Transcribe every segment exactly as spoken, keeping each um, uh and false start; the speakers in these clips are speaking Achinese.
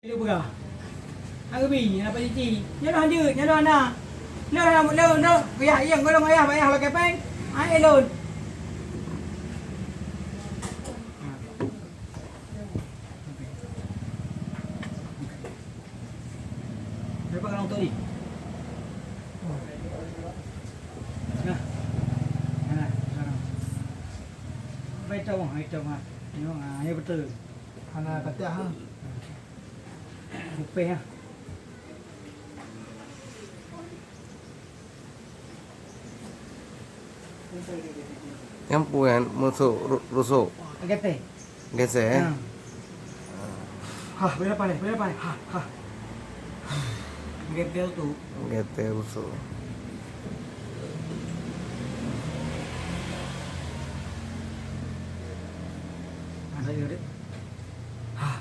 Dia peugah. Hana geubi, hana pacit. Nyoe lôn hanjeuet, nyoe lôn hana. Lôn hana, lôn, lôn, yah, yah, golom ayah, bayah lakée péng. Hai lôn. Dapat kalau tadi. Nah. Nah, sekarang. Baik tahu, baik tahu, ha. Nyoe, ha, ya betul. Hana kaca, ha. Upéh, ha. Nyang peue nyan musoh ru-, rusok? Gete. Gese, eh? Ha. Hah, beda pane, beda pane. Hah, hah. Gete tu. Gete rusok. Ada ya, Dek. Hah.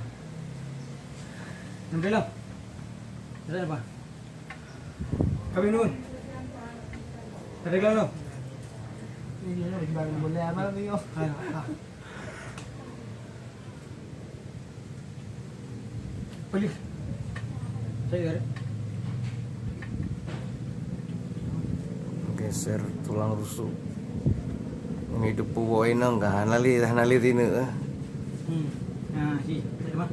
Nampak belum? Ada apa? Kami nun. Ada gelang tu? Ini boleh amal ni. Hai, ha. Pelih. Saya ada. Geser tulang rusuk. Ini depu bawa inang kah? Nali dah, nali tina, eh. Hmm. Nah, si, ada mah.